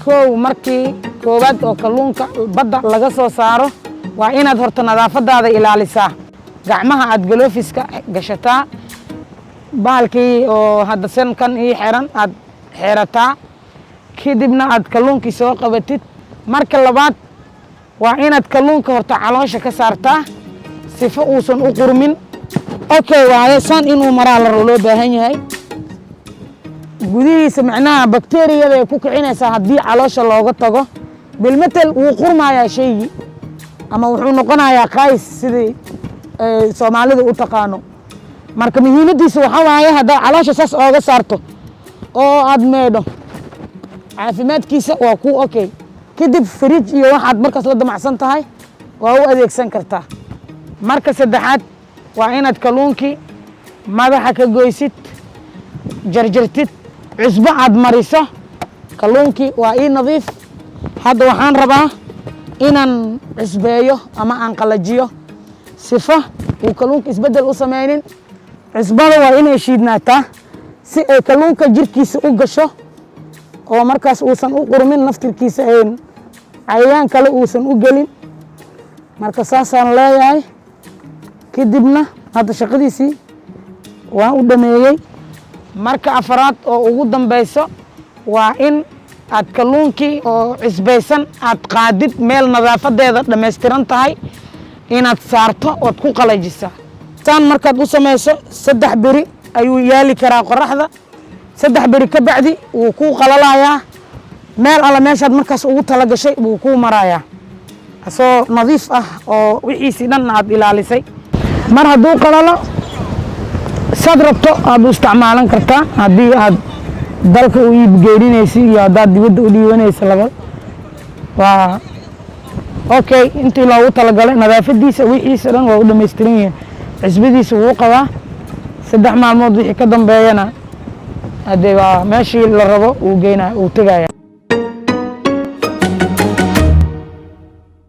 Kow, markii koowaad oo kalluunka badda laga soo saaro, waa inaad horta nadaafadaada ilaalisaa, gacmaha aad gloveska gashataa, bahalkii oo hadda sankan ii xiran aad xirataa, kadibna aad kalluunkii soo qabatid. Marka labaad, waa inaad kalluunka horta caloosha ka saartaa sifo uusan u qurmin. Okay, waaye saan inuu maraa la loo baahan yahay gudihiisa, macnaha bakteriyada ay ku kicinaysaa. Haddii caloosha looga tago, bilmatel wuu qurmayaa shaygii ama wuxuu noqonayaa qays, sidii Soomaalida u taqaano. Marka muhiimaddiisa waxaa waaye, haddaad caloosha saas ooga saarto oo aad meedho, caafimaadkiisa waa kuu okay. Kadib fridge iyo waxaad markaas la damacsan tahay waa u adeegsan kartaa. Marka saddexaad, waa inaad kalluunkii madaxa ka goysid, jarjartid, cusbo aad mariso. Kalluunkii waa ii nadiif. Hadda waxaan rabaa inaan cusbeeyo ama aan qalajiyo sifa uu kalluunka isbeddel u sameynin. Cusbada waa inay shiidnaataa si ay kalluunka jirkiisa u gasho oo markaas uusan u qurmin, naftirkiisa ayn cayayaan kale uusan u gelin. Marka saasaan leeyahay. Kadibna hadda shaqadiisii waan u dhameeyey. Marka afaraad oo ugu dambeyso, waa in aad kalluunkii oo cusbaysan aad qaadid meel nadaafadeeda dhammaystiran tahay inaad saarto ood ku qalajisaa. Saan markaad u samayso, 3 beri ayuu yaali karaa qoraxda. 3 beri ka bacdi wuu kuu qalalayaa. Meel alla meeshaad markaas ugu tala gashay buu kuu marayaa, asoo nadiif ah oo wixiisii dhan aad ilaalisay. Mar hadduu qalalo, saad rabto aad u isticmaalan kartaa, haddii aad dalka u iibgeyninaysa iyo haddaad dibadda u dhiibanaysa laba waa okay. Intii loogu talagalay, nadaafadiisa, wixiisa dhan waa u dhamaystiran yihiin, cusbadiisa wuu qabaa. 3 maalmood wixii ka dambeeyana, haddee waa meeshii la rabo uu geynaya, uu tegaya.